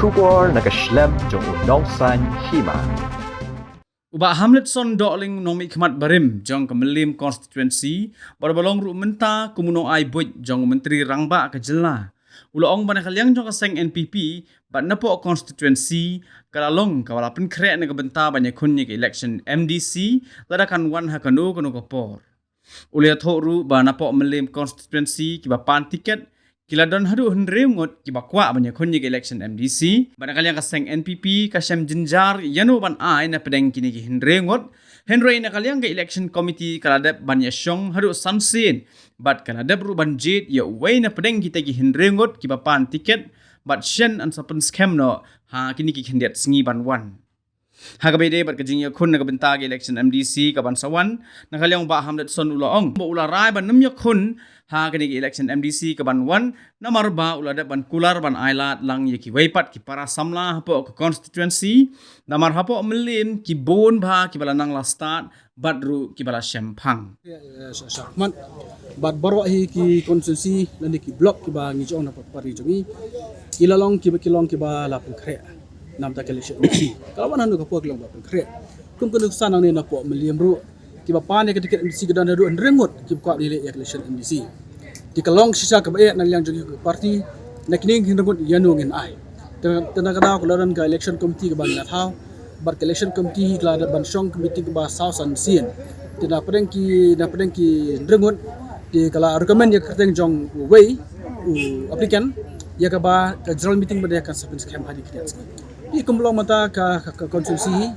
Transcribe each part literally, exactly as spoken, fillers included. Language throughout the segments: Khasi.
Khubor na ka shlem jong u Nongsaiñ Hima. U Bah Hamletson Dohling, nongmihkhmat barim jong ka Mylliem Constituency, bad uba long ruh mynta kum u nongai buit jong u Myntri Rangbah ka jylla, u la ong ba na ka liang jong ka seng N P P bad napoh constituency ka la long kaba la pynkhreh na ka bynta ban ïakhun ïa ka election M D C, lada kan wan ha kano kano ka por. U la ïathuh ruh ba napoh Mylliem Constituency kiba pan tiket ki la don haduh hynriew ngut kiba kwah ban ïakhun ïa ka election M D C, bad na ka liang ka seng N P P ka shem jynjar ïano ban ai na pdeng kine ki hynriew ngut, hynrei na ka liang ka election committee ka la dep ban ïashong haduh san sien, bad ka la dep ruh ban jied ïa uwei na pdeng kita ki hynriew ngut kiba pan tiket, bad shen yn sa pynskhem noh ha kine ki khyndiat sngi ban wan. Ha kaba ïadei bad ka jingïakhun na ka bynta ka election M D C kaban sa wan, na ka liang u Bah Hamletson u la ong ba u la rai ban ym ïakhun ha kane ka election M D C kaban wan, namar ba u la dep ban kular ban ailad lang ïa kiwei pat ki para samla hapoh ka constituency, namar hapoh Mylliem ki bun bha kiba la nang la stad bad ruh kiba la shemphang. Ïa, ïa, sha, sha, mat. Bad baroh hi ki constituency lane ki block kiba ngi jong na party jong ngi, ki la long kiba, ki long kiba la pynkhreh na bynta ka election M D C. Ka la wan hangno ka por ki long ba pynkhreh. Kum ka nuksa nangne napoh Mylliem ruh, kiba pan ïa ka tiket M D C ki don haduh hynriew ngut kiba kwah ban ïaleh ïa ka election M D C. Te ka long shisha kaba eh na liang jong ki party, na kine hynriew ngut ïano ngin ai. Te, te na ka daw ka la don ka election committee kaba ngi la thaw, bad ka election committee ka la dep ban shong ka meeting kaba saw san sien. Te na pdeng ki, na pdeng ki hynriew ngut, te ka la recommend ïa ka kyrteng jong uwei u applicant ïa kaba ka general meeting ba dei kan sa pynskhem ha kine ki sngi. Te kum long mynta ka, ka, ka constituency hi,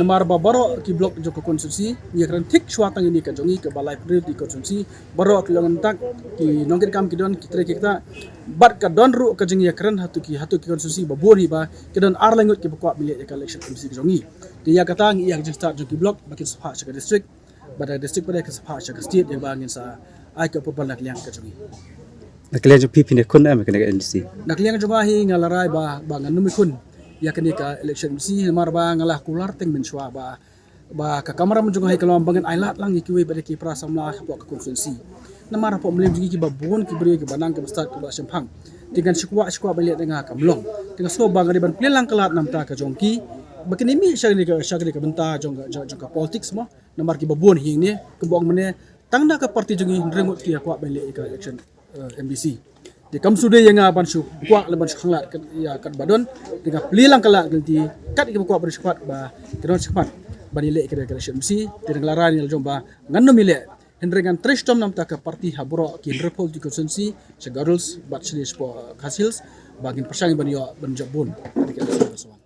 namar ba baroh ki block jong ka constituency ngi ïakren thik shuwa tang ïa kane ka jong ngi kaba lai priority constituency, baroh ki long ntak, ki nongkitkam ki don, ki trei ki kta, bad ka don ruh ka jingïakren hato ki, hato ki constituency ba bun hi ba ki don ar lai ngut kiba kwah ban ïaleh ïa ka election M D C ka jong ngi. Te ïa kata ngi ïa ka jingstad jong ki block ba kin sa phah sha ka district, bad ka district pat ka sa phah sha ka state, ïa ba ngin sa ai ka approval na ka liang ka jong ngi. Na ka liang jong phi, phin ïakhun em ïa kane ka M D C? Na ka liang jong nga hi nga la rai ba, ba ngan ym ïakhun ïa kane ka election M D C, namar ba nga la kular teng mynshuwa ba ba ka kamram jong nga hi ka long ba ngan ailad lang ïa kiwei pat ki para samla hapoh ka constituency. Namar hapoh Mylliem jong ngi kiba bun ki briew kiba nang kiba stad kiba shemphang. Te ngan shu kwah, shu kwah ban leh da nga kam long. Te nga sngew ba nga dei ban plie lang ka lad na bynta ka jong ki, ba kin ïa mih sha kane ka, sha kane ka bynta jong ka, jong, jong ka politics mo. Namar kiba bun hi hangne, kumba ong mynne, tang na ka party jong ngi hynriew ngut ki ïa kwah ban leh ïa ka election eh, M D C. Te kam shu dei ïa nga ban shu kwah lane ban shu khanglad kat, ïa katba don. Te nga plie lang ka lad ka lynti kat kiba kwah ban shu kwah ba ki don shu kwah ban ïaleh ïa ka election M D C. Te nga la rai na la jong ba ngan ym ïaleh, hynrei ngan trei shitom na bynta ka party ha baroh ki hynriewphew tylli ki constituency, sha Garo Hills bad shane shapoh, eh, Khasi Hills, ba ngin pyrshang ban ïoh ban jop bun ha kane ka election.